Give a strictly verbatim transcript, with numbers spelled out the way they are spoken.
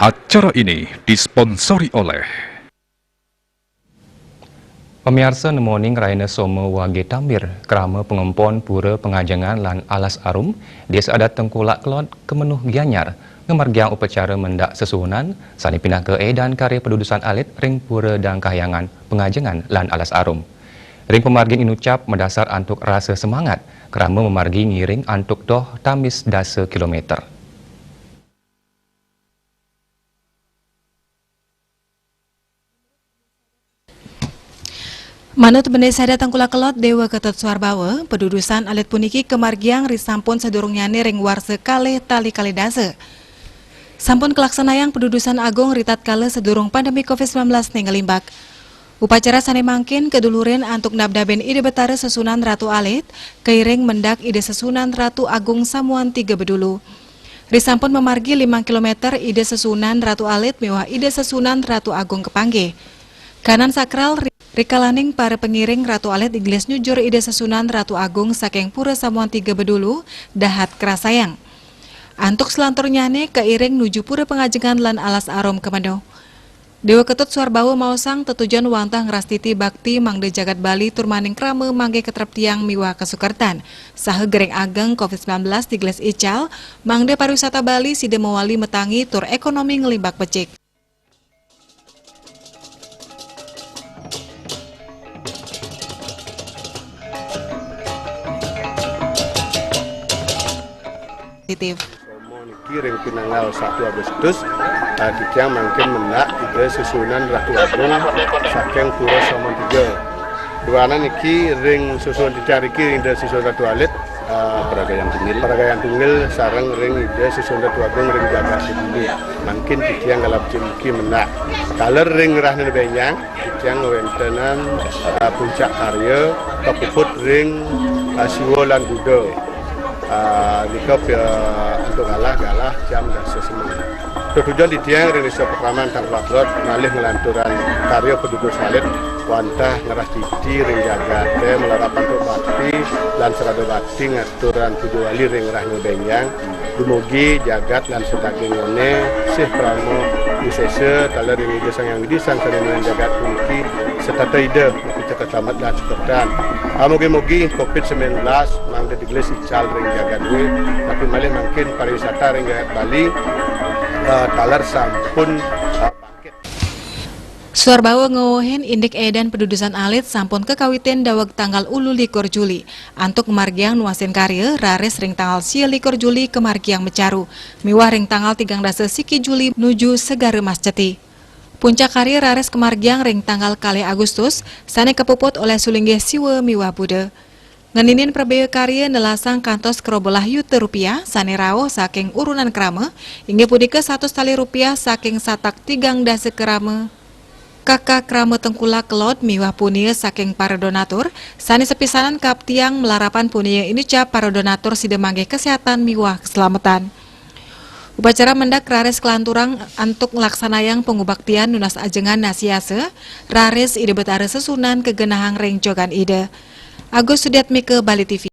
Acara ini disponsori oleh Pamiarsa, nemoning raina Soma Wage Tambir, krama pangempon Pura Pangajengan lan Alas Arum, Desa Adat Tengkulak Kelod, Kemenuh Gianyar, ngamargiang upacara mendak sesuhunan, sane pinaka edan karya padudusan alit ring Pura Dang Kahyangan, Pangajengan lan Alas Arum. Ring pamargin inucap madasar antuk rasa semangat, krama mamargi ngiring antuk doh tambis dasa kilometer. Manut Bendesa Adat Tengkulak Kelod Dewa Ketut Suarbawa, padudusan alit puniki kamargiang risampun sadurungnyane ring warsa kalih tali kalih dasa. Sampun kalaksanayang padudusan agung ritatkala sadurung pandemi covid sembilan belas ne nglimbak. Upacara sane mangkin kadulurin antuk nabnabin Ida Betara Sesuunan Ratu Alit, kairing mendak Ida Sesuunan Ratu Agung Samuan Tiga Bedulu. Risampun mamargi limang kilometer Ida Sesuunan Ratu Alit miwah Ida Sesuunan Ratu Agung kapanggih. Kanan sakral ri-, rikalaning para pangiring Ratu Alit digelis nyujur Ida Sesuunan Ratu Agung saking Pura Samuan Tiga Bedulu dahat karasayang. Antuk salanturnyane kairing nuju Pura Pangajengan lan Alas Arum Kemenuh. Dewa Ketut Suarbawa maosang tetujon wantah ngrastiti bakti mangda jagat Bali tur maning krama manggih katreptiang miwah kasukertan, saha gering ageng covid sembilan belas digelis ical, mangda pariwisata Bali sida mawali matangi tur ekonomi nglimbak becik. Positif. Somo niki ring pinanggal satu Agustus, ah, titiang mangkin mendak Ida Sesuunan Ratu Agung saking Pura Samuan Tiga. Duaning niki ring susun titiang riki ring Ida Sesuunan Ratu Alit, ah, Paragayan Tunggil. Paragayan Tunggil sareng ring Ida Sesuunan Ratu Agung ring jagat Kediri. Mangkin titiang ngalap jemki mendak. Taler ring rahina benjang, titiang ngwentenan, ah, puncak karya kapuput ring, ah, Siwa lan Buddha. Ah, nika pia antuk galah, galah jam dasa semeng. Tetujon titiang ring Desa Pakraman Tengkulak Kelod malih nglanturang karya padudusan alit wantah ngrastiti ring jagate malarapan antuk bakti lan sarada bakti ngaturan puja wali ring rahina benjang. Dumugi jagat lan sadagingane sih parama wisesa taler ring Ida Sang Hyang Widi Sang Sane Nuan Jagat puniki setata Ida Ika Slamet lan Sukertan. Ah, mugi-mugi covid sembilan belas mangda digelis ical ring jagat duwe, tapi malih mangkin pariwisata ring jagat Bali, ah, taler sampun, ah, bangkit. Suarbawa ngwewehin indik edan padudusan alit sampun kakawitin daweg tanggal ulu likur Juli. Antuk margiang nuasin karya, raris ring tanggal sia likur Juli kamargiang macaru, miwah ring tanggal tigang dasa siki Juli nuju Segara Mas Ceti. Puncak karya raris kamargiang ring tanggal kalih Agustus, sane kapuput olih sulinggih Siwa miwah Buddha. Ngeninin prabea karya nelasang kantos karobelah yuta rupiah sane rauh saking urunan krama, inggih punika satus tali rupiah saking satak tigang dasa krama. Kaka krama Tengkulak Kelod miwah punia saking para donatur, sane sapisanan kaaptiang malarapan punia inucap para donatur sida manggih kesehatan miwah keselamatan. Upacara mendak raris kalanturang antuk nglaksanayang pangubaktian nunas ajengan nasiasa, raris Ida Betara Sesuunan kagenahang ring jogan Ida. Agus Sudiatmika, Bali T V.